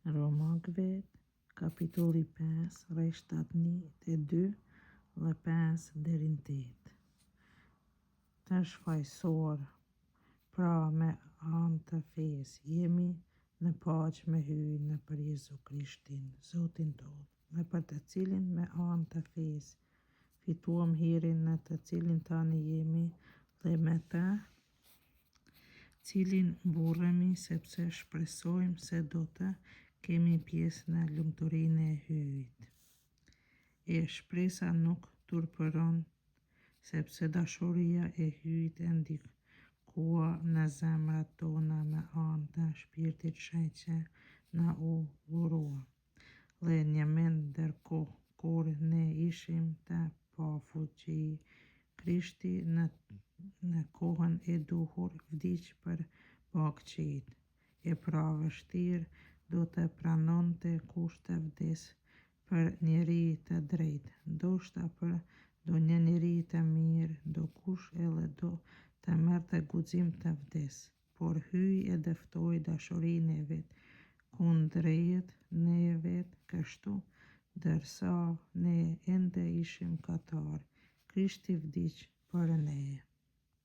Romakëve, kapitulli 5, rreshtat 1 e 2 dhe 5 deri në 8. Të shfajësuar, pra me anë të fesë, jemi në paqe me Hyjin nëpër Jezu Krishtin, Zotin tonë, nëpër të cilin me anë të fesë fituam hirin në të cilin tani jemi dhe me të cilin mburremi sepse shpresojmë se do të kemi pjesë në lumturinë e Hyjit. E shpresa nuk turpëron sepse dashuria e Hyjit e ndikua në zemrat tona me anë të shpirtit shenjt që na u dhurua. Dhe njëmend ndërkohë kur ne ishim të pafuqi, Krishti në, në kohën e duhur vdiq për pakëqijtë. E pra vështirë do të pranonte kush të vdes për njeri të drejtë, ndoshta për ndonjë njeri të mirë, ndokush edhe do të merrte guxim të vdes. Por Hyji e dëftoi dashurinë e vet kundrejt neve kështu, ndërsa ne ende ishim mëkatarë, Krishti vdiq për ne.